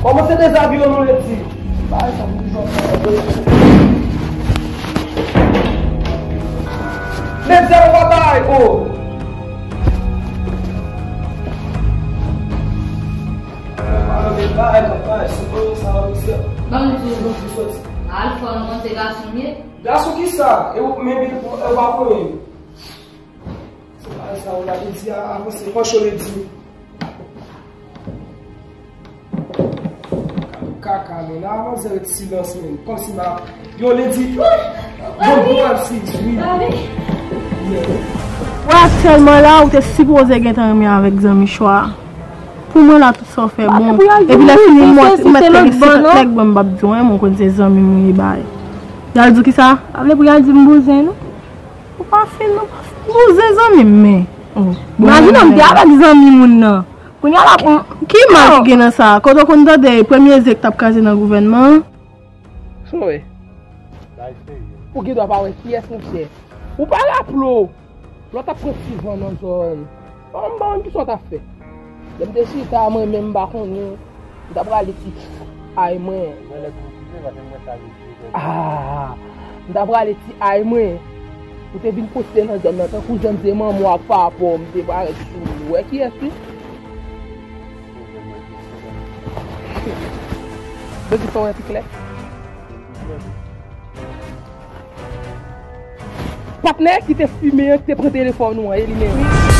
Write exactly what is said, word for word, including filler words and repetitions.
Kòmanse dezabiye nou, Ledi. Bay sa pou jòt. Ledi, ou pa bay, o. Bay, bay, bay, sou sa, misye. Ban m di w. Soti. Alfa, nou konn se gason m ye. Gason ki sa? E ou, men, men, e ou pa konnen. Se pa sa, ou la, Ledi, a, avanse, pancho, Ledi. Kaka, men, la, avanse ret silans, men. Kòmsi m a, yo, Ledi, bon, bon, ap si, wi. Wè, aktyèlman la, ou te sipoze gentan renmen avèk zanmi chwa. Pou mwen la, tout sa w fè bon. Epi lè fini, mwen, mwen te gen senkant nèg, mwen, m p ap di w, mwen konn se zanmi m ou ye bay. Y al di w ki sa? Sa vle pou y al di m bouzen, non? Ou pa fin, ou pa fin bouzen zanmi m, men. Oh, bon, imajine m te avèk zanmi moun nan. Kounye a la pran. Ki mal ki gen nan sa? Kote w konn tande premye zye k t ap kraze nan gouvènman an? Sa w wè? Ou gen dwa pa wè kiyès, monchè. Ou pa raple w. Lè w t ap pran ti van nan zòn. Bon, m pa konn kisa w t ap fè. Lè m te chita, mwen menm m pa konnen. M ta prale ti ay mwen. Ah, m ta prale ti ay mwen. Ou te vin poste nan zòn nan tankou jan m se manman w ak papa w, m te parèt sou ou. Ou wè kiyès li? Bezwen fè w wè pi klè. Patnè ki te fimen an, ki te pran telefòn ou an, e li menm.